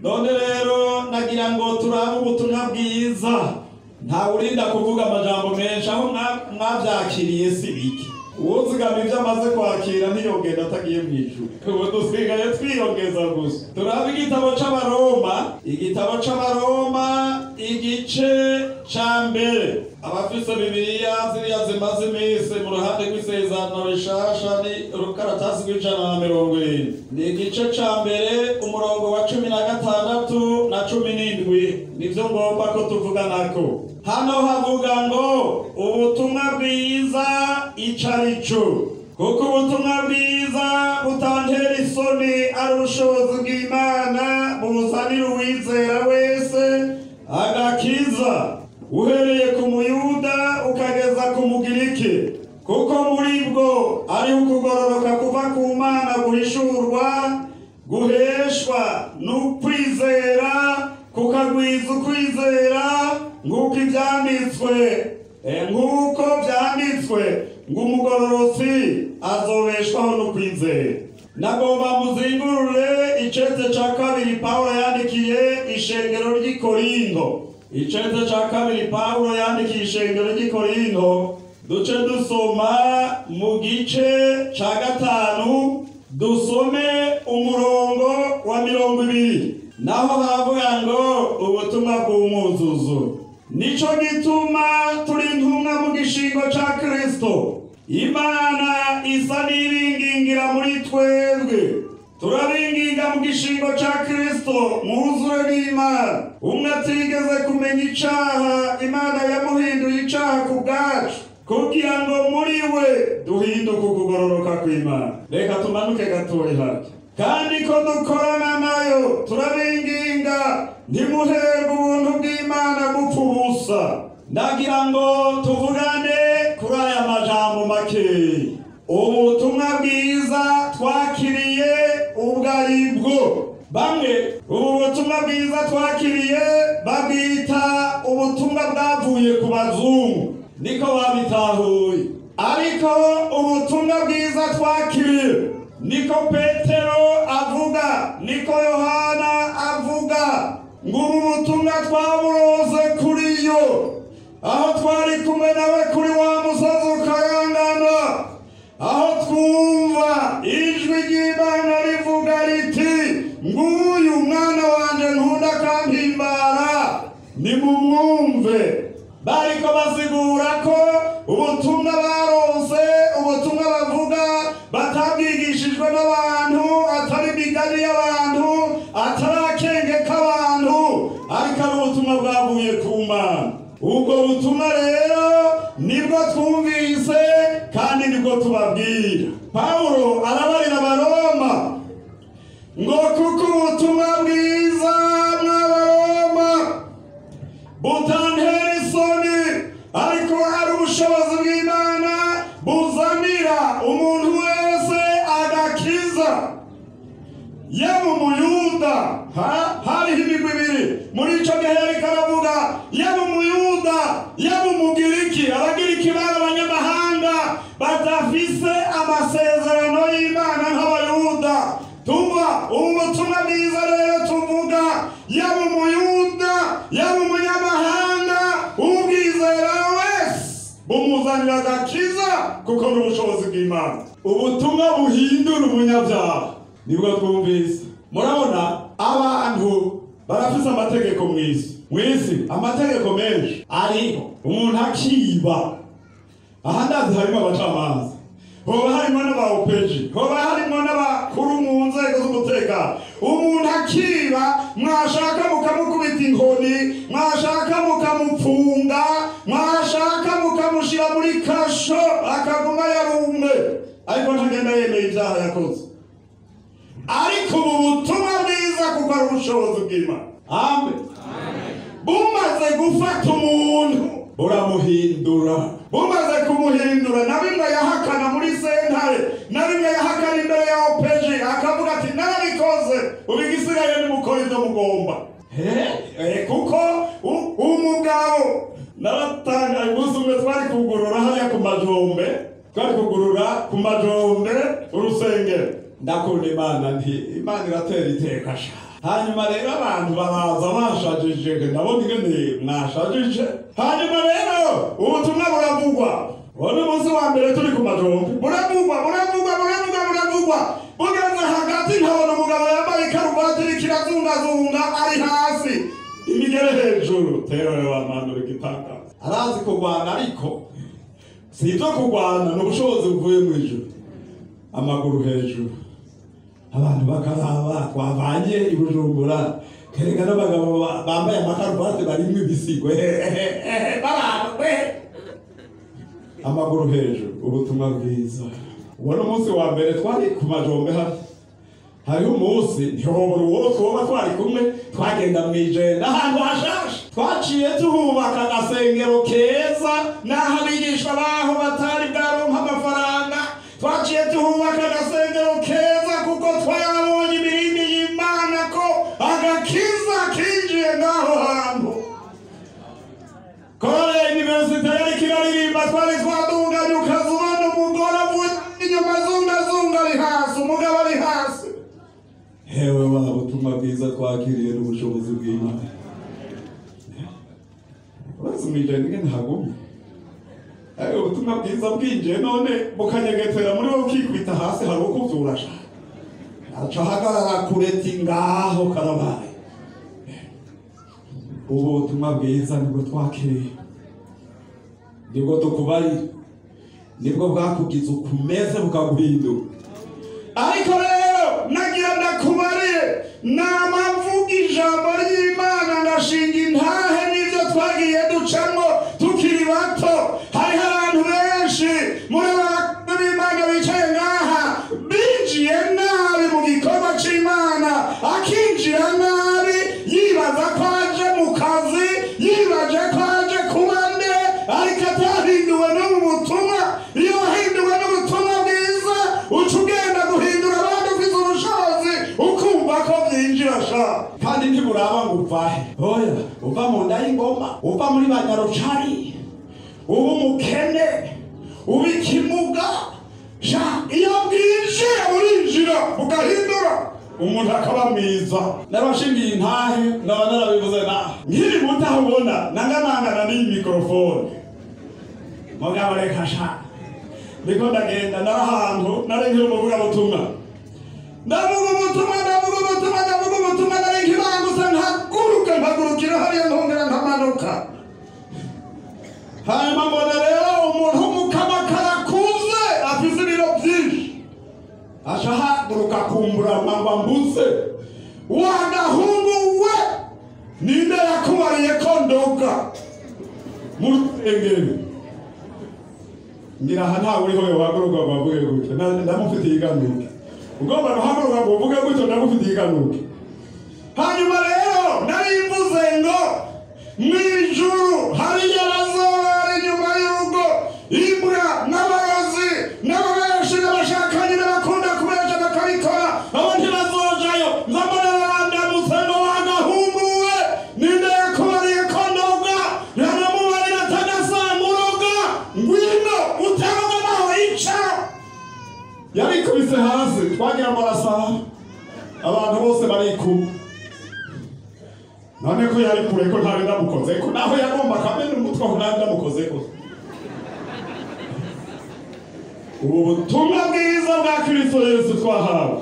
None rero nagira ngo turabe ubutumwa bwiza. Ntawurinda kuvuga amajambo menshi, aho mwavyakiriye si biki. Uwuzigama ivyo amaze kwakira ntiyogenda atagiye mw'ijuru. Ubu dusigaye twiyongeza gusa. Turabe igitabo c'Abaroma, igitabo c'Abaroma igice ca mbere. Abafise Bibiliya ziriya zimaze iminsi mu ruhande rw'isezerano rishasha ni urukaratasi rw'170. Ni igice ca mbere umurongo wa 16 na 17, nivyo ngomba ko tuvuganako. Hano havuga ngo ubutumwa bwiza icarico, kuko ubutumwa bwiza butantera isoni ari ubushobozi bw'Imana buzanira uwizera wese agakiza, uhereye ku Muyuda ukageza ku Mugiriki, kuko muri bwo ari ukugororoka kuva ku Mana guhishurwa, guheshwa n'ukwizera, kukagwiza ukwizera, nk'uko ivyanditswe, nk'uko vyanditswe ngo umugororotsi azobeshwaho n'ukwizera. Nagomba muzingurure icete ca kabiri Pawulo yandikiye ishengero ry'i Korinto. Icete ca kabiri Pawulo yandikiye ishengero ry'i Korinto, duce dusoma mu gice ca 5, dusome umurongo wa 20. Naho havuga ngo ubutumwa bw'umwuzuzo. Nico gituma turi intumwa mu gishingo ca Kristo. Imana isa n'ibingingira muri twebwe. Turabinginga mu gishingo ca Kristo, mwuzure n'Imana. Umwe atigeze kumenya icaha, Imana yamuhinduye icaha ku bwacu, kugira ngo muri we duhinduke ukugororoka kw'Imana. Reka tumanuke gatoyi hake. Kandi ko dukorana nayo, turabinginga ntimuherwe ubuntu bw'Imana gupfa ubusa. Ndagira ngo tuvugane kuri aya majambo makeyi. Ubutumwa bwiza twakiriye ubwo ari bwo. Bamwe ubu butumwa bwiza twakiriye babwita ubutumwa bwavuye ku bazungu, niko babitahuye. Ariko ubutumwa bwiza twakiriye niko Petero avuga, niko Yohana avuga, ngo ubu butumwa twaburoze kuri yo, aho twari kumwe nawe kuri wa musozi ukayangana, aho twumva ijwi ry'Imana rivuga riti nguyu mwana wanje nkunda akampimbara, nimumwumve. Bariko basigura ko ubutumwa baronse, ubutumwa bavuga batabwigishijwe n'abantu, atari imigani y'abantu, atari akenge k'abantu, ariko ari ubutumwa bwavuye ku Mana. Ubwo butumwa rero nibwo twumvise kandi nibwo tubabwira. Pawulo arabarira Abaroma ngo kuko ubutumwa bwiza mw'Abaroma butantera isoni, ariko ari ubushobozi bw'Imana buzanira umuntu wese agakiza, yaba Umuyuda. Hariho imigwi ibiri muri ico gihe yariko aravuga, yaba Umuyuda yaba Umugiriki. Abagiriki bari abanyamahanga badafise amasezerano y'Imana nk'Abayuda. Tumva ubu butumwa bwiza rero tuvuga, yaba Umuyuda yaba umunyamahanga, ubwizera wese bumuzanira agakiza, kuko ni ubushobozi bw'Imana. Ubutumwa buhindura umunyabyaha nibwo twumvise. Murabona abantu barafise amategeko mw'isi, mw'isi amategeko menshi ariho. Umuntu akiba, aha ndazi harimo abacamanza, hoba harimo n'abaopeji, hoba harimo n'abakuru mu nzego z'umutekano. Umuntu akiba, mwashaka mukamukubita inkoni, mwashaka mukamupfunga, mwashaka mukamushira muri kasho akaguma yarumwe, ariko ntagenda yemeye ibyaha yakoze. Ariko ubu butumwa bwiza kuko ari ubushobozi bw'Imana, amen, bumaze gufata umuntu buramuhindura, bumaze kumuhindura. Na bimwe yahakana muri sentare, na bimwe yahakana imbere ya opeji, akavuga ati narabikoze, ubu igisigaye nimukora ibyo mugomba. Kuko umugabo naratangaye umunsi umwe twari kugurura hariya ku Majombe, twari kugurura ku Majombe urusengero. Ndakunda Imana nti Imana iratera iteka sha. Hanyuma rero abantu baraza bashajije, ndabona ingene mwashajije. Hanyuma rero ubutumwa buravugwa. Uwo ni umunsi wa mbere turi ku majombe, buravugwa buravugwa buravugwa buravugwa, bugeze hagati nkabona umugabo yambaye ikaruvati iriko irazungazunga ari hasi, imigere hejuru. Tewe wamanura igitangaza, arazi kurwana, ariko si ibyo kurwana, ni ubushobozi buvuye mu ijuru. Amaguru hejuru, abantu bakaraba twavanye i Bujumbura, kereka n'abagabo bambaye amakaruvati barimwo ibisigo, baraba amaguru hejuru, ubutumwa bwiza. Uwo ni umunsi wa mbere twari ku majombe hano. Hariho umunsi ntihobora uwo twoba twari kumwe, twagenda mw'ijenda ahantu hashashe, twaciye tuhubaka agasengero keza, n'aho abigishwa baho batari bwaronka amafaranga. Twaciye tuhubaka agasengero keza kuko twabonye imirindi y'Imana ko agakiza kinjiye ngaho hantu. Korale universite yariko iraririmba, twari twaduganye, ukazubona umugore avuye inyuma azungazunga ari hasi, umugabo ari hasi. Hewe wa butumwa bwiza twakiriye n'ubushobozi bw'Imana. Urazi mw'ijenda ingene hagumye, ubutumwa bwiza bwinjiye none bukanyegetera muri wowe, ukikubita hasi, hari ukuvyura sha, aca ahagarara kureti ngaho karabaye. Ubu butumwa bwiza nibwo twakiriye, nibwo tukubarira, nibwo bwakugize ukumeze bukaguhindura. Ariko rero nagira ndakubariye, nama mvuga ijambo ry'Imana ngashinga intahe n'ivyo twagiye ducamwo tukiri bato. Hariho abantu benshi muri abantu b'Imana bicaye ngaha binjiye nabi mu gikorwa c'Imana, akinjira nabi yibaza ko aje mu kazi, yibaje ko aje kuba nde, ariko atahinduwe n'ubu butumwa. Iyo wahinduwe n'ubutumwa bwiza, uca ugenda guhindura abandi ufite ubushobozi, ukumva ko byinjira sha. Kandi ntiburaba ngo uvahe, oya, uva mu nda y'ingoma, uva muri banyarucari, uba umukene, uba ikimuga sha. Iyo bwinjiye burinjira bugahindura umuntu akaba mwiza. Narabashingiye intahe, nkaba narabivuze naha nkiri muto, aho ubona nanganangana n'iyi mikorofone. Mugabo reka sha, ndiko ndagenda nari ahantu nari nkiri umuvugabutumwa, ndavuga ubutumwa, ndavuga ubutumwa, ndavuga ubutumwa, nari nkibangutse nkaguruka, mpagurukira hariya, nkongera nkamanuka. Hanyuma mbona rero umuntu w'umukamakara akuze afise ibiro byinshi aca ahaguruka kumbura ngo ambuze: wa gahungu we, ninde yakubariye ko ndoga mu rusengero? Ngira aha ntawe uriho yohaguruka ngo avuge gutyo, ndamufitiye iganuke. Ugomba guhaguruka ngo uvuge gutyo, ndamufitiye iganuke. Hanyuma rero nari mvuze ngo mw'ijuru hariyo abazorora inyuma y'urugo, imbwa n'abarozi n'ababeshi n'abashakanye n'abakunda kubesha bakabikora, abo ntibazojayo. Nzambona barandamutse ngo: wa gahungu we, ninde yakubariye ko ndoga? Nanamubarira atagasanguroga, ngwino utaroga naho icara. Yarikubise hasi, twagira ngo arasaha, abantu bose barikuba. None ko yari kure, ko ntari ndamukozeko, naho yagomba akamena umutwe, aho ntari ndamukozeko. Ubu butumwa bwiza bwa Kristo Yesu twahawe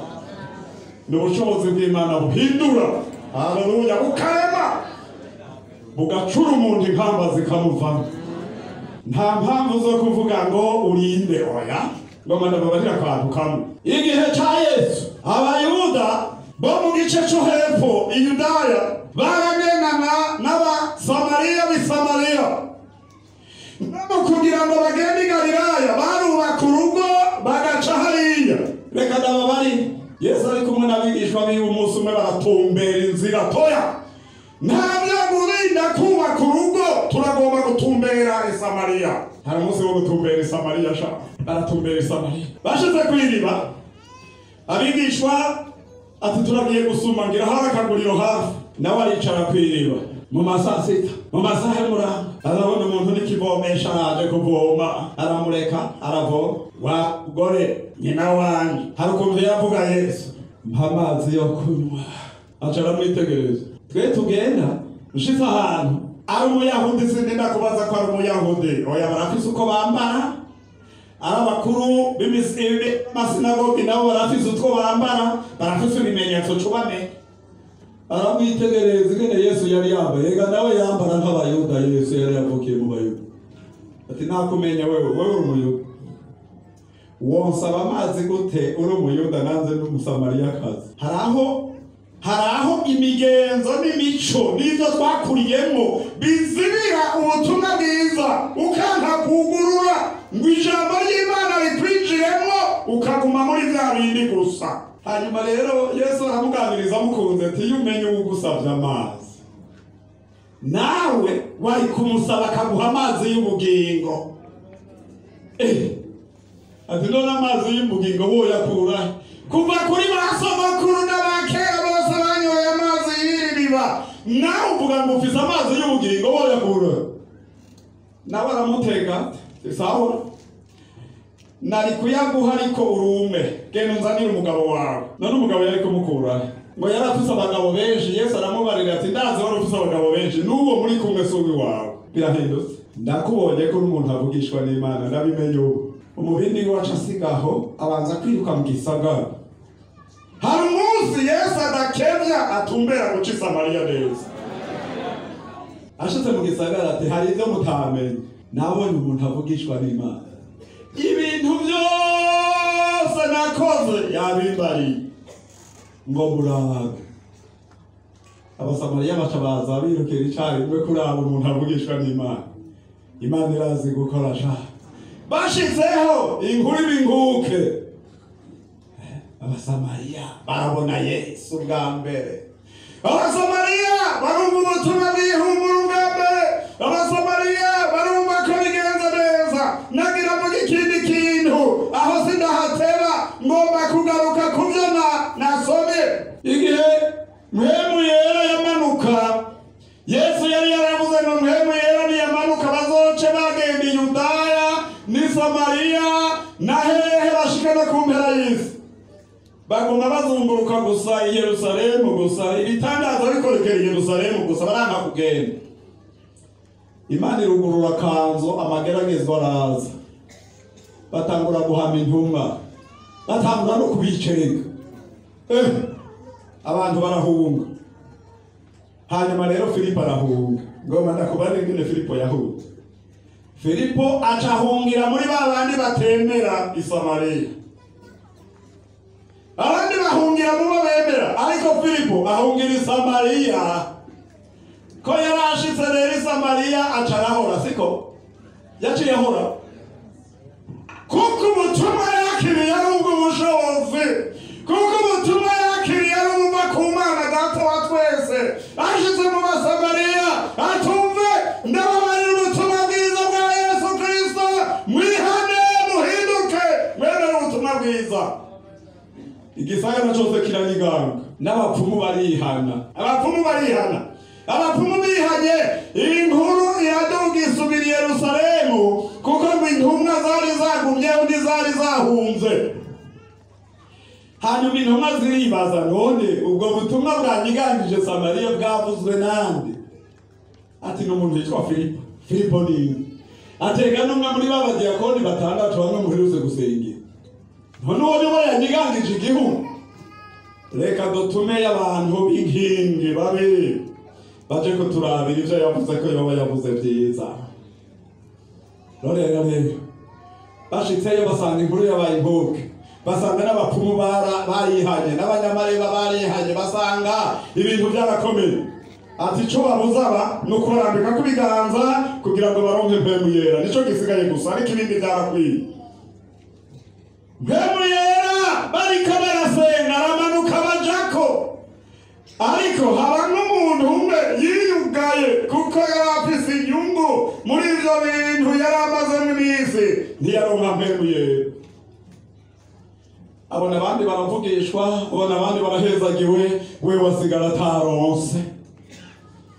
ni ubushobozi bw'Imana buhindura, haleluya, bukarema, bugacura umuntu inkamba zikamuvamo. Nta mpamvu zo kuvuga ngo urinde, oya. Ngoma ndababarira akantu kamwe. Igihe ca Yesu, Abayuda bo mu gice co hepfo i Yudaya baragendana n'Abasamariya b'i Samariya, no kugira ngo bagende i Galilaya barubaka urugo bagaca hariya. Reka ndababari, Yesu ari kumwe n'abigishwa biwe, umunsi umwe baratumbera inzira toya. Nta byo gurinda kubaka urugo, turagomba gutumbera i Samariya. Hari umunsi wo gutumbera i Samariya sha. Baratumbera i Samariya, bashize ku iriba, abigishwa ati: turagiye gusuma, ngira hari akaguriro hafi. Nawe aricara ku iriba mu masaa 6, mu masaha y'umurango, arabona umuntu n'ikivomesha araje kuvoma, aramureka aravoma. Wa mugore, nyina wanje, hari ukuntu yavuga Yesu: mpa amazi yo kunywa. Aca aramwitegereza. Twe tugenda ushitse ahantu ari umuyahudi, sindinda kubaza ko ari umuyahudi, oya barafise uko bambara, ari abakuru b'amasinagogi nabo barafise utwo bambara, barafise ibimenyetso cubame. Aramwitegereza ingene Yesu yari yambaye, ega nawe yambara nk'abayuda. Yesu yari yavukiye mu bayuda. Ati nakumenya wewe, wewe uri umuyuda, wonsaba amazi gute uri umuyuda nanze n'umusamariyakazi? Hari aho imigenzo n'imico n'ivyo twakuriyemo bizibira ubutumwa bwiza, ukanka kugurura ngo ijambo ry'Imana rikwinjiremwo, ukaguma muri vya bindi gusa. Hanyuma rero Yesu aramuganiriza amukunze, ati iyo umenye uwugusavye amazi, nawe wari kumusaba akaguha amazi y'ubugingo. Ati none amazi y'ubugingo woyakura? Kuva kuri ba sogokuru n'abakera bose banyoye amazi y'iri riba, nawe uvuga ngo ufise amazi y'ubugingo, woyakura? Nawe aramutega ati sawa, nari kuyaguha ariko urume, genda unzanire umugabo wawe. None umugabo yari kumukura? Ngo yari afise abagabo benshi. Yesu aramubarira ati ndazi wari ufise abagabo benshi, n'uwo muri kumwe si uwiwawe. Birahindutse, ndakubonye ko uri umuntu avugishwa n'Imana, ndabimenye ubu. Umubindi wacu asigaho, abanza kwiruka mu gisagara. Hari umunsi Yesu adakevya atumbera guca i Samariya neza. Ashitse mu gisagara ati hari ibyo mutamenye, nabonye umuntu avugishwa n'Imana, ibintu byose nakoze yabimbariye, ngo murabe. Abasamariya baca baza birukira icarimwe kuraba umuntu avugishwa n'Imana. Imana irazi gukora sha. Bashitseho inkuru ibinguke, abasamariya barabona Yesu bwa mbere, abasamariya barumva ubutumwa bw'ihumura bwa mbere, abasamariya barumva ko bigenza neza. Nagira mvuga ikindi kintu, aho sindahateba, ngomba kugaruka ku byo nasomye. Igihe Mpwemu Yera yamanuka, Yesu yari yaravuze ngo Mpwemu Yera niyamanuka bazoce bagenda i Yudaya n'i Samariya na hehe, bashika no ku mpera y'isi. Baguma bazunguruka gusa i Yerusalemu gusa, ibitangaza bikorekera i Yerusalemu gusa, baranga kugenda. Imana irugurura akanzo, amageragezwa araza, batangura guhama intumwa, batangura no kubicenga, abantu barahunga. Hanyuma rero Filipo arahunga. Ngoma ndakubarira ingene Filipo yahunze. Filipo aca ahungira muri ba bandi batemera i Samariya. Abandi bahungira mu bo bemera, ariko Filipo ahungira i Samariya. Ko yari ashitse rero i Samariya, aca arahora. Siko yaciye ahora, kuko ubutumwa yakiriye ari ubwo bushobozi, kuko ubutumwa yakiriye ari ubuva ku Mana Data wa twese. Ashitse mu Basamariya atumve, ndababarira ubutumwa bwiza bwa Yesu Kristo, mwihane, muhinduke, mwemere ubutumwa bwiza. Igisagara cyose kiranyiganga, n'abapfumu barihana. Abapfumu barihana. Abapfumu bihanye, inkuru iraduga isubira i Yerusalemu, kuko ngo intumwa zari zagumyeho ntizari zahunze. Hanyuma intumwa ziribaza, none ubwo butumwa bwanyigangije Samariya bwavuzwe nande? Ati ni umuntu yitwa Filipo. Filipo ni atega n'umwe muri ba badiyakoni batandatu bamwe muherutse gusengera. None uwo niwe yanyigangije igihugu? Reka dutume abantu b'inkingi babiri baje kuturabira ivyo yavuze, ko yoba yavuze vyiza. Rero bashitseyo basanga inkuru yabaye inkuke, basanga n'abapfumu barihanye, n'abanyamareba barihanye, basanga ibintu byarakomeye. Ati ico babuzaba ni ukubarambika ku biganza kugira ngo baronke Mpwemu Yera, nico gisigaye gusa, ariko ibindi byarakwiye. Mpwemu Yera bariko barasenga aramanuka bajako, ariko haba n'umuntu umwe yiyugaye, kuko yari afise inyungu muri ivyo bintu yari amazemo iminsi, ntiyaronka Mpwemu Yera. Abona abandi baravugishwa, abona abandi barahezagiwe, we wasigara ataronse.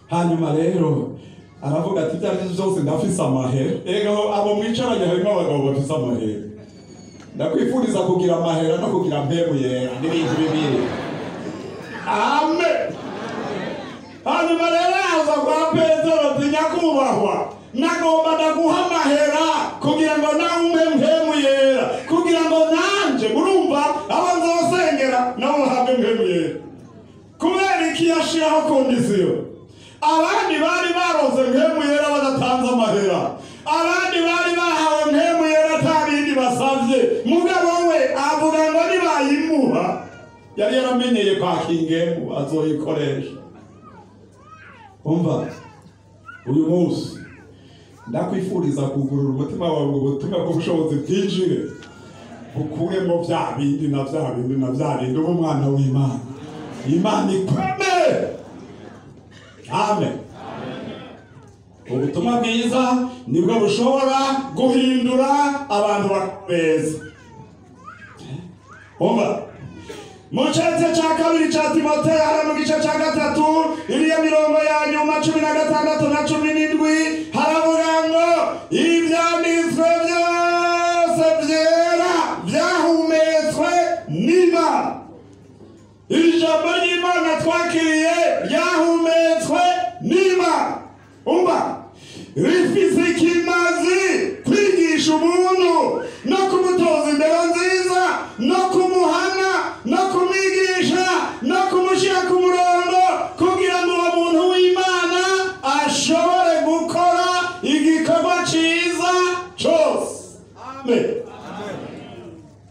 Hanyuma rero aravuga ati ibyo aribyo byose ndafise amahera. Ego, abo mwicaranye harimo abagabo bafise amahera. Ndakwifuriza kugira amahera no kugira Mpwemu Yera, n'ibintu bibiri. Amen. Hanyuma rero aza kwa Petero ati nyakubahwa, nagomba ndaguha amahera kugira ngo nawe umpe mpemu yera, kugira ngo nanje murumva abo nzosengera nabo bahabwe mpemu yera. Kubera iki yashiraho condition? Abandi bari baronse mpemu yera badatanze amahera, abandi bari bahawe mpemu yera ata bindi basavye, mugabo we avuga ngo nibayimuha yari yaramenyeye kwaka ingemu azoyikoresha. Umva, uyu munsi ndakwifuriza kugurura umutima wawe ngo ubutumwa bw'ubushobozi bwinjire, bukuremo bya bindi na bya bindi na bya bindi, ube umwana w'Imana. Imana ikomeye. Amen. Ubutumwa bwiza nibwo bushobora guhindura abantu beza. Umva, mu cece cya kabiri cya Timoteyo, hariya mu gice cya 3, iriya mirongo ya nyuma 16 na 17, haravuga ngo ibyanditswe byose byera byahumetswe n'Imana. Ijambo ry'Imana twakiriye ryahumetswe n'Imana. Umva, rifise ikimazi kwigisha umuntu no kumutoza indero nziza, no kumuhana, no kumwigisha, no kumushyira ku murongo, kugira ngo uwo muntu w'Imana ashobore gukora igikorwa cyiza cyose. Amen.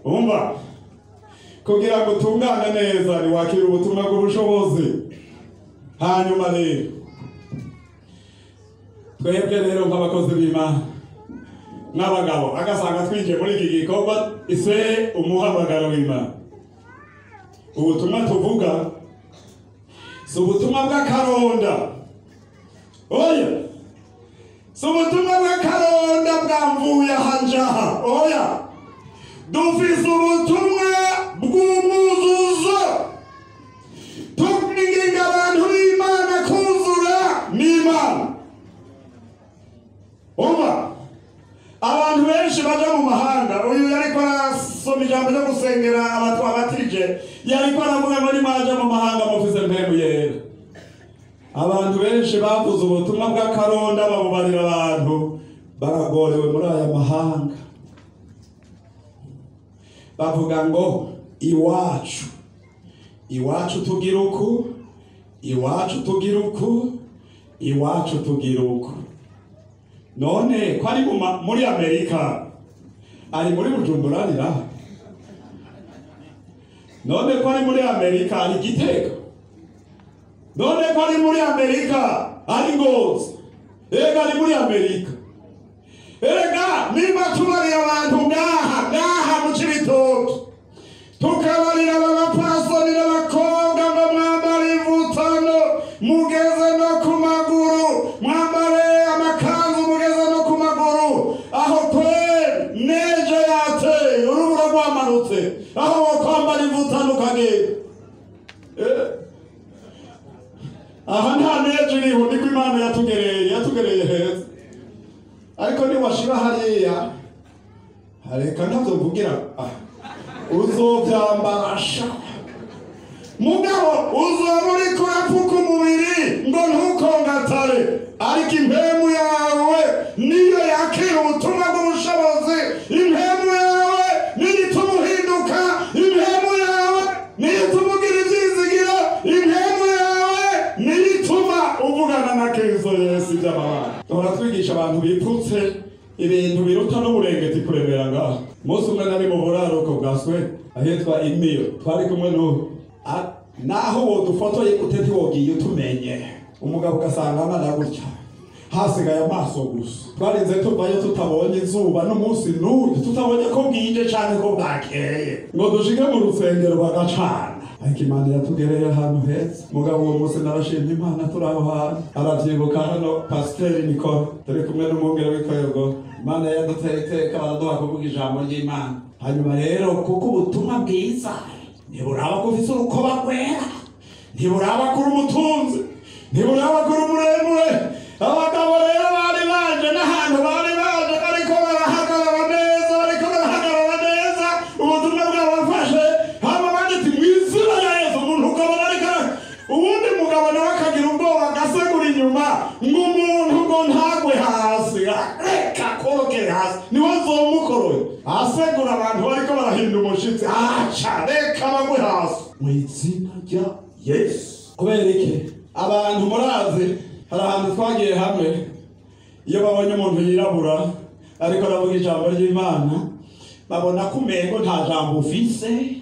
Umva, kugira ngo utungane neza ntiwakire ubutumwa bw'ubushobozi. Hanyuma rero twebwe rero nk'abakozi b'Imana n'abagabo, agasanga twinjiye muri iki gikorwa ise umuhamagaro w'Imana. Ubutumwa tuvuga si ubutumwa bw'akaronda, oya, si ubutumwa bw'akaronda bwamvuye aha njaha, oya, dufise ubutumwa bw'umwuzuzo. Tukwinginga abantu b'Imana kuzura n'Imana. Umva, abantu benshi baja mu mahanga, uyu yariko arasoma ijambo ryo gusengera abatwa batirije, yariko aravuga ngo nimwaja mu mahanga mufise mpemu yera. Abantu benshi bavuze ubutumwa bw'akaronda babubarira abantu baragorewe muri aya mahanga. Bavuga ngo iwacu, iwacu tugira uku, iwacu tugira uku, iwacu tugira uku. None ko ari muri Amerika, ari muri Bujumbura arira. None ko ari muri Amerika ari Gitega. None ko ari muri Amerika ari Ngozi. Ega ari muri Amerika. Erega niba tubariye abantu ngaha ngaha mu Cibitoke, tukabarira abapasoni n'abakobwa ngo mwambare imvutano mugeze no ku maguru, mwambare amakanzu mugeze no ku maguru, aho kweri neje yateye urubura rwamanutse, aho wokwambara imvutano ukagenda. Aha nta neje iriho, niko Imana yatugereye, yatugereye heza. Ariko niwashira hariya, reka ntavyo mvugira, uzovyambara sha. Mugabo uzoba uriko urapfuka umubiri ngo ntukongatare, ariko impemu yawe niyo yakira ubutumwa bw'ubushobozi. Impemu yawe niyo ituma uhinduka, impemu yawe niyo ituma ugira ivyizigiro, impemu yawe niyo ituma uvugana na Kristo Yesu ivy'amabanga. Duhora twigisha abantu bipfutse ibintu biruta n'uburengeti kuremera ngaha. Umunsi umwe nari mu buraruko bwa Swe ahitwa Imiyo, twari kumwe n'ubu. Naho wodufotoye gute ntiwogiye utumenye, umugabo ugasanga angana gutya, hasigaye amaso gusa. Twarinze tuvayo tutabonye izuba n'umunsi n'uyu, tutabonye ko bwije canke ko bwakeye, ngo dushike mu rusengero bagacana. Ariko Imana yatugereye ahantu heza. Mugabo uwo munsi narashimye Imana turi aho hantu. Aravyibuka hano Pasiteri Nikora, turi kumwe n'umwungere w'Ikoyogo. Imana yaduteye iteka baraduha kuvuga ijambo ry'Imana. Hanyuma rero kuko ubutumwa bwiza ntiburaba ko ufise urukoba rwera, ntiburaba ko uri umutunzi, ntiburaba ko uri muremure. Abagabo rero bari baje n'ahantu bari baje, ariko barahagarara neza, bariko barahagarara neza, ubutumwa bwabafashe. Hama banditse mu izina rya Yesu, umuntu ukabona ariko uwundi mugabo nawe akagira ubwoba agasa nyuma ngo umuntu ngo ntagwe hasi, reka korokere hasi, niwe nzomukoroye. Asegura abantu bariko barahinda umushitsi, aca reka bagwe hasi mu izina rya Yesu. Kubera iki? Abantu murazi, hari ahantu twagiye hamwe, iyo babonye umuntu yirabura ariko aravuga ijambo ry'Imana, babona ko umengo nta jambo ufise,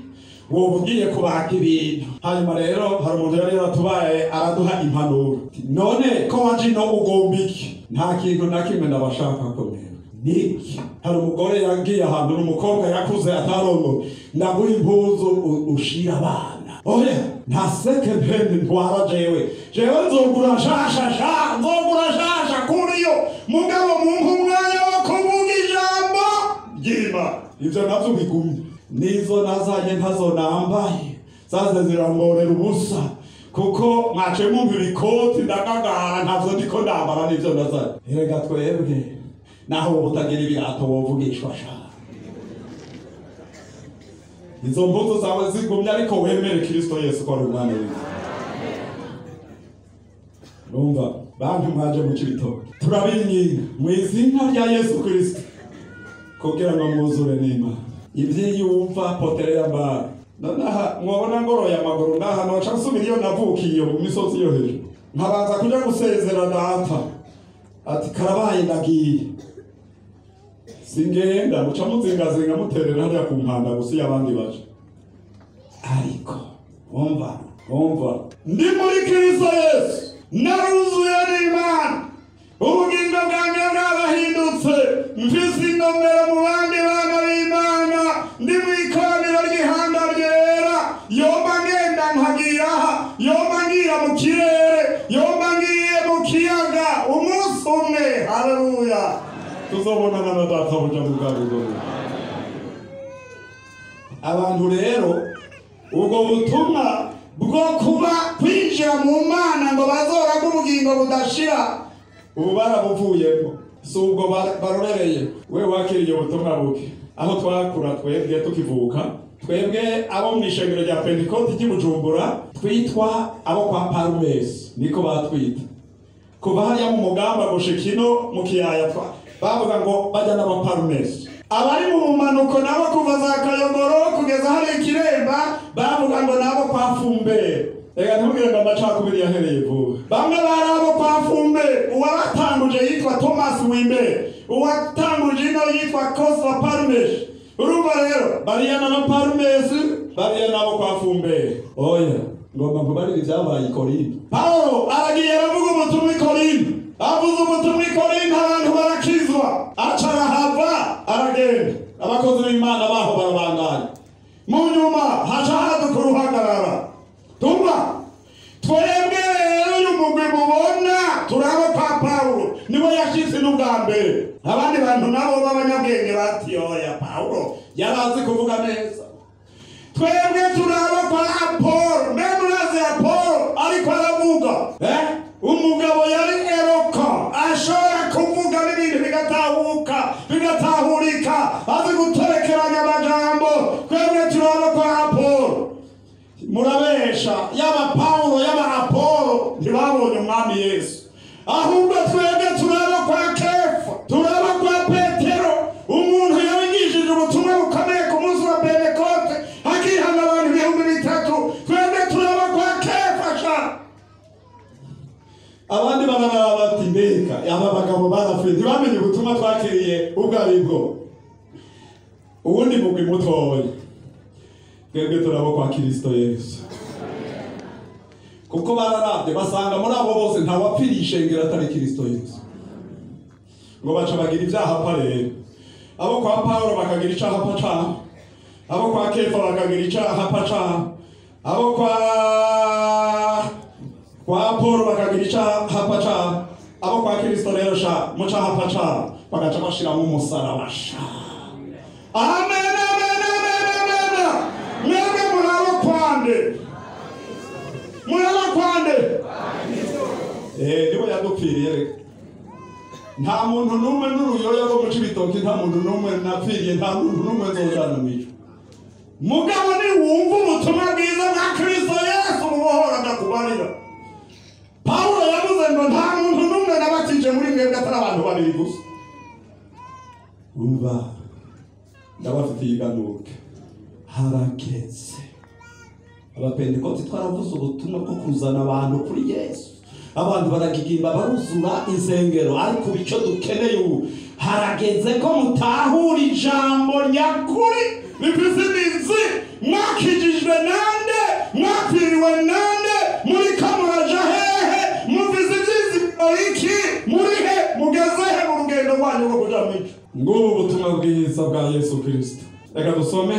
woba ugiye kubaka ibintu. Hanyuma rero hari umuntu yari yaratubaye araduha impanuro, none ko waje ino ugomba iki? Nta kintu na kimwe ndabashaka ko mwebwe niki. Hari umugore yagiye ahantu, n'umukobwa yakuze atarongoye, ndaguha impuzu ushira abana. Oya, nta second hand ntwara jewe, jewe nzogura nshasha sha, nzogura nshasha kuriyo, mugabo mumpe umwanya wo kuvuga ijambo ry'Imana. Ivyo navyo bigumye, nizo nazanye ntazo nambaye, zaze zirangorera ubusa, kuko mwace mumpa ibikoti ndagagara, ntavyo ndiko ndambara nivyo nazanye. Erega twebwe naho woba utagira ibirato wovugishwa sha, izo mpuzu zawe zigumye, ariko wemere Kristo Yesu ko ari umwana w'Imana. Urumva bantu mwaje mu Cibitoke, turabinginga mu izina rya Yesu Kristo kugira ngo mwuzure n'Imana. Ivyiyumva potere mbali. Nonaha mwabona ngoroye amaguru, naha noca nsubira iyo navukiye mu misozi yo hejuru, nkabanza kuja gusezera data ati karabaye ndagiye, singenda muca muzingazinga muterera hariya ku mpanda gusa iyo abandi baje. Ariko umva ndi muri Kristo Yesu, naruzuye n'Imana, ubugingo bwanjye bwarahindutse, mfise inkomero mu bandi bana b'Imana, ndi mu ikoraniro ry'ihanga ryera. Yoba ngenda nkagira aha, yoba ngira mu kirere, yoba ngiye mu kiyaga, umunsi umwe, haleluya, tuzobonana na data buja mu bwami. Abantu rero ubwo butumwa bwo kuba kwinjira mu Mana ngo bazoraga ubugingo budashira, ubu barabuvuyemo, si ubwo barorereye. We wakiriye ubutumwa buke, aho twakura twebwe tukivuka, twebwe abo mu ishengero rya Pentekote ry'i Bujumbura twitwa abo kwa Parumesi, niko batwita. Kuva hariya mu mugamba gushika ino mu kiyaya bavuga ngo bajya n'abaparumesi. Abari mu bumanuko nabo kuva za Kayogoro kugeza hari Ikiremba bavuga ngo nabo kwa Fumbere. Reka ntubwire ngo amacakubiri yahereye vuba. Bamwe bari abo kwa Fumbere, uwabatanguje yitwa Thomas Wimbe, uwatanguje ino yitwa Costa Parmesh. Urumva rero bariya n'abaparumesi, bariya nabo kwa Fumbere. Oya, ngomba nkubarire ibyabaye i Korinto. Paulo aragiye aravuga ubutumwa i Korinto, avuze ubutumwa i Korinto abantu barakizwa, aca arahava aragenda, abakozi b'Imana baho barabandanya. Mu nyuma haca haduka uruhagarara. Tumva twebwe rero uyu mugwi mubona turaba kwa Paulo, niwe yashitse n'ubwa mbere. Abandi bantu nabo b'abanyabwenge bati oya, Paulo yarazi kuvuga neza. Twebwe turaba kwa Apolo, mbe murazi Apolo ariko aravuga, umugabo yari eroka, ashobora kuvuga n'ibintu bigatahuka bigatahurika, azi guterekeranya amajambo. Twebwe turaba kwa Apolo. Murabesha, yaba Paulo yaba Apolo ntibabonye umwami Yesu, ahubwo twebwe turaba kwa Kefa, turaba kwa Petero, umuntu yabigishije ubutumwa bukomeye ku munsi wa Pentekote hakihana abantu 3000. Twebwe turaba kwa Kefa sha. Abandi bararaba bati mbega aba bagabo barapfuye, ntibamenye ubutumwa twakiriye ubwo aribwo. Uwundi mugwi mutoya, twebwe turabo kwa Kristo Yesu. Kuko bararabye basanga muri abo bose nta wapfiriye ishengero atari Kristo Yesu. Ngo baca bagira ibyaha pa rero, abo kwa Paulo bakagira icaha pa cabo, abo kwa Kefa bakagira icaha pa cabo, abo kwa Apolo bakagira icaha pa cabo, abo kwa Kristo rero sha mu caha pa cabo bagaca bashiramo umusaraba sha. Amen, amen, amen, amen. Mwebwe murabo kwande, murabo kwande. Niwe yadupfiriye reka. Nta muntu n'umwe n'uruyoya rwo mu Cibitoke, nta muntu n'umwe napfiriye, nta muntu n'umwe nzojana mw'ijuru. Mugabo niwumva ubutumwa bwiza bwa Kristo Yesu bubohora ndakubarira. Paulo yavuze ngo nta muntu nabatije muri mwebwe atari abantu babiri gusa. Umva, ndabafitiye iganuke, harageze. Abapentekoti twaravuze ubutumwa bwo kuzana abantu kuri Yesu, abantu baragigimba baruzura insengero, ariko icyo dukeneye ubu, harageze ko mutahura ijambo nyakuri rifise imizi. Mwakijijwe nande? Mwapfiriwe nande? Muriko muraja hehe? Mufise ivyizigiro iki? Muri he? Mugeze he mu rugendo rwanyu rwo kuja mw'ijuru? Ngubu ubutumwa bwiza bwa Yesu Kristo. Reka dusome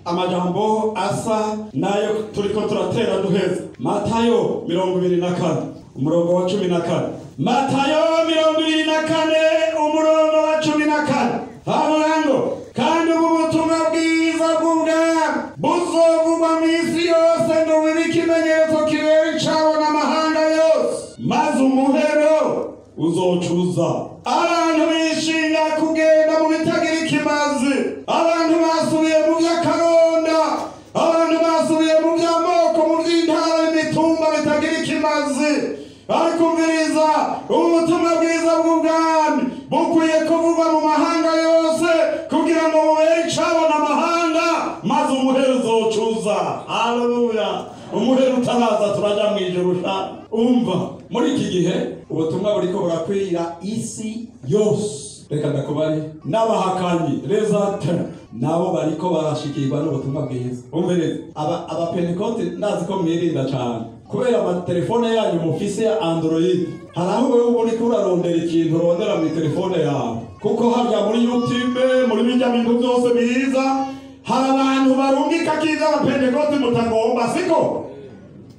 amajambo asa nayo turiko turatera duheza. Matayo 24 umurongo wa 14. Matayo 24 umurongo wa 14. Havuga ngo kandi ubu butumwa bwiza bw'ubwami buzovugwa mw'isi yose ngo bibe ikimenyetso kibera icabo n'amahanga yose, maze umuhero uzocuza. Abantu bishinga kugenda mu bitagira ikimazi, abantu basubiye mu by'akaronda, abantu basubiye mu by'amoko, mu by'intara, imitumba bitagira ikimazi. Ariko umviriza, ubutumwa bwiza bw'ubwami bukwiye kuvugwa mu mahanga yose kugira ngo bubere icabo n'amahanga, maze umuhero uzocuza. Haleluya! Umuhero utaraza turaja mw'ijuru sha. Umva, muri iki gihe ubutumwa buriko burakwira isi yose. Reka ndakubare n'abahakanyi rezate nabo bariko barashikirwa n'ubutumwa bwiza. Umviriza, abapentekote ndazi ko mwirinda cane kubera amatelefone yanyu mufise ya Android. Hari aho wewe uriko urarondera ikintu urondera mu telefone yawe, kuko harya muri YouTube, muri bijya bintu byose biza, hari abantu barungika kiza abapentekote mutagomba, siko?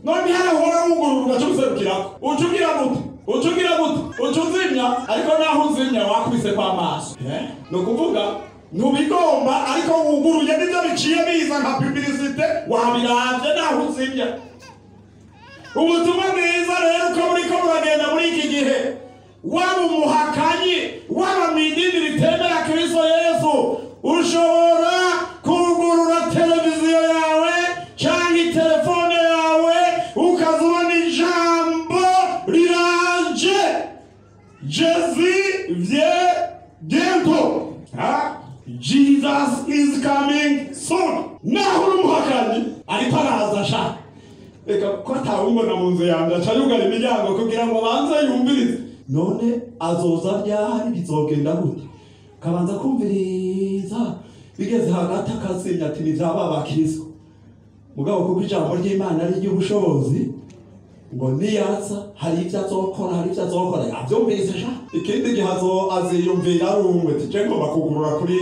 None harahora wugurura ugaca userukirako, uca ugira gute? Uca ugira gute? Uca uzimya, ariko naho uzimya wakubise kwa maso. Ni ukuvuga ntubigomba, ariko wuguruye nibyo biciye biza nka publicité, wabiravye naho uzimya. Ubutumwa bwiza rero uko buriko buragenda muri iki gihe, waba umuhakanyi, waba mw'idini ritemera Kristo Yesu, ushobora kugurura televiziyo yawe canke itelefone yawe ukazubona ijambo riraje, Jésus vient bientôt. Jesus is coming soon. Naho uri umuhakanyi ariko araza sha. Reka ko atawumbona mu nzu yanjye aca yugara imiryango kugira ngo abanze yumvirize. None azoza ryari? Bizogenda gute? Kabanza kumviriza, bigeze hagati akazimya ati ni vyaba abakristo. Mugabo kuko ijambo ry'Imana ari iry'ubushobozi, ngo niyaza hari ivyo azokora, hari ivyo azokora, yavyumvise sha. Ikindi gihe aziyumvira ari umwe, ati je ngomba kugurura kuri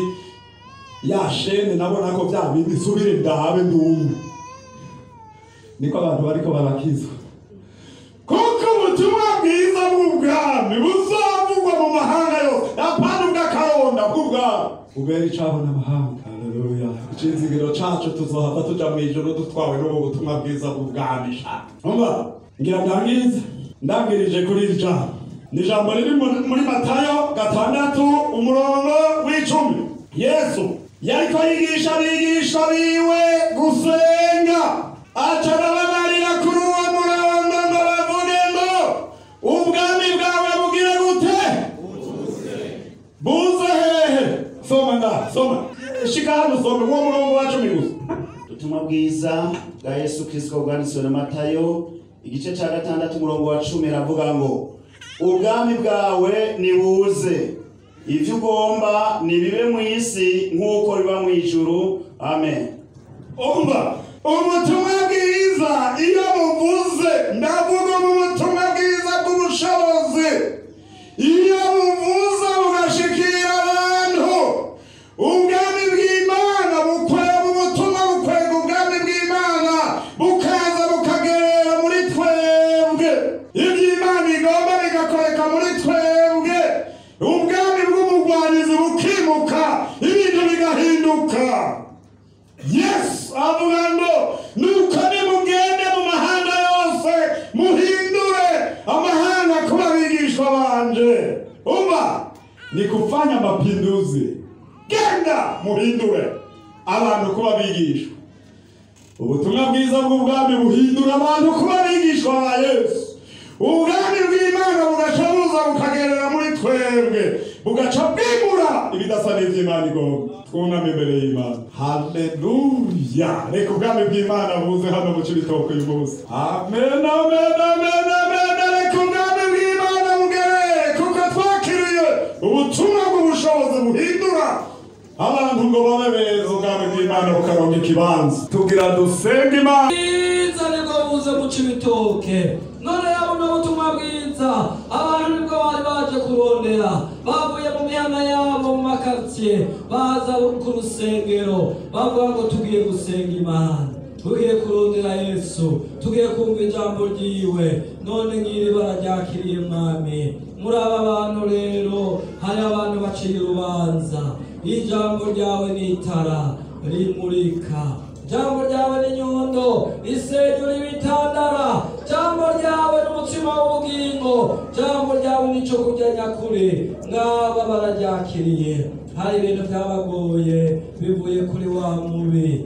ya shene, nabona ko vya bindi nsubire ndabe ndumwe. Niko abantu bariko barakizwa, kuko ubutumwa bwiza bw'ubwami buzovugwa mu mahanga yose, apana ubw'akaronda, bw'ubwami bubera icabo n'amahanga. Haleluya! Icizigiro cacu tuzohava tuja mw'ijuru dutwawe n'ubu butumwa bwiza bw'ubwami sha. Umva, ngira ndangize, ndangirije kuri iri jambo. Ni ijambo riri muri Matayo 6 umurongo w'10. Yesu yariko yigisha abigisha biwe gusenga, aca arababarira kuri uwo murongo ngo bavuge ngo ubwami bwawe bugire gute? Buze hehe? Soma nda, soma. Shika hano usome uwo murongo wa 10 gusa. Ubutumwa bwiza bwa Yesu Kristo bwanditswe na Matayo igice ca 6 umurongo wa 10, aravuga ngo ubwami bwawe nibuze, ivyo ugomba nibibe mu isi nk'uko biba mu ijuru. Amen. Umva, ubutumwa bwiza iyo buvuze, ndavuga ubutumwa bwiza bw'ubushobozi, iyo buvuze bugashikira abantu, ubwami bw'Imana bukwega ubutumwa, bukwega ubwami bw'Imana, bukaza bukagerera muri twebwe, iby'Imana igomba bigakoreka muri twebwe, ubwami bw'umugwanizi bukimuka, ibintu bigahinduka. Yesu avuga ngo nuko nimugende mu mahanga yose muhindure amahanga kuba abigishwa banje. Umva, ni kufanya mapinduzi. Genda muhindure abantu kuba abigishwa. Ubutumwa bwiza bw'ubwami buhindura abantu kuba abigishwa ba Yesu. Ubwami bw'Imana bugaca buza buza bukagerera muri twebwe bugaca bwimura ibidasa n'ivy'Imana igomba. Twuname imbere y'Imana. Haleluya! Reka ubwami bw'Imana buze hano mu Cibitoke uyu munsi. Amen, amen, amen, amen. Reka ubwami bw'Imana bugere, kuko twakiriye ubutumwa bw'ubushobozi buhindura abantu ngo babe beza. Ubwami bw'Imana bukaronka ikibanza. Tugira dusenge Imana. Bwiza nibwo buze mu Cibitoke. None yabona ubutumwa bwiza, abantu nibwo bari baje kurondera, bavuye mu mihana yabo mu makaritsiye, baza ku rusengero, bavuga ngo tugiye gusenga Imana, tugiye kurondera Yesu, tugiye kumva ijambo ryiwe. None ngiri bararyakiriye Mwami. Muri aba bantu rero hari abantu baciye urubanza. Ijambo ryawe ni itara rimurika, jambo ryawe ni nyundo isenyura ibitandara, jambo ryawe ni umutima w'ubugingo, jambo ryawe ni ico kurya nyakuri. Ngaba bararyakiriye. Hari ibintu byabagoye bivuye kuri wa mubi,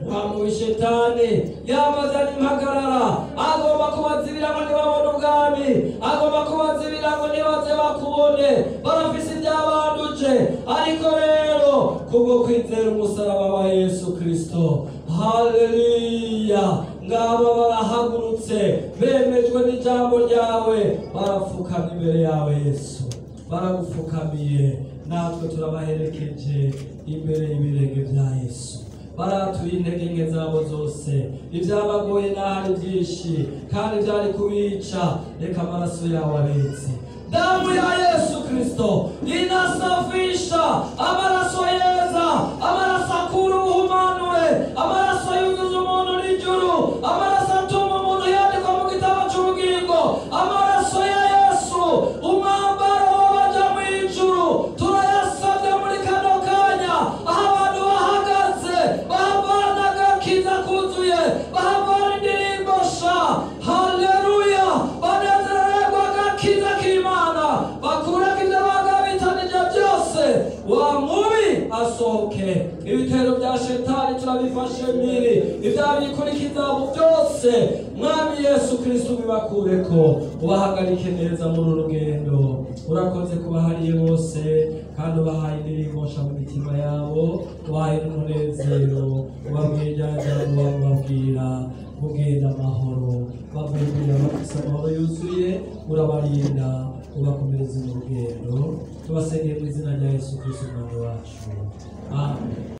wa mubi shetani yamazanye impagarara, agomba kubazibira ngo ntibabone ubwami, agomba kubazibira ngo ntibaze bakubone. Barafise ibyabanduje, ariko rero kubwo kwizera umusaraba wa Yesu Kristo, haleluya, ngaba barahagurutse bemejwe n'ijambo ryawe, barapfukamye imbere yawe Yesu, baragupfukamiye. Natwe turabaherekeje imbere y'ibirenge bya Yesu. Baratuye intege nke zabo zose, ibyabagoye n'ahari byinshi kandi byari kubica. Reka amaraso yawe abetse. Damu ya Yesu Kristo inasafisha, amaraso yeza, amaraso akura ubuhumanure, amaraso yuzuza umuntu n'ijuru, amaraso atuma umuntu yandikwa mu gitabo cy'ubugingo, amaraso ya Yesu, umwambaro w'abaja mu ijuru. Turayasabye muri kano kanya, aho abantu bahagaze bahavana agakiza kuzuye, bahavana indirimbo sha. Haleluya! Banezererwa agakiza k'Imana, bakurako ibyo bagabitanije byose. Wa mubi asohoke. Ibitero bya shetani turabifashe miri, ibyabikurikiza byose Mwami Yesu Kristo bibakureko, ubahagarike neza muri uru rugendo. Urakoze kubahariye bose, kandi ubahaye indirimbo nsha mu mitima yabo, ubahaye n'umunezero, ubabwiye rya jambo bababwira kugenda amahoro, bavuye kugira bafise amahoro yuzuye. Urabarinda, ubakomereze mu rugendo. Tubasengeye mu izina rya Yesu Kristo Umwami wacu. Amen.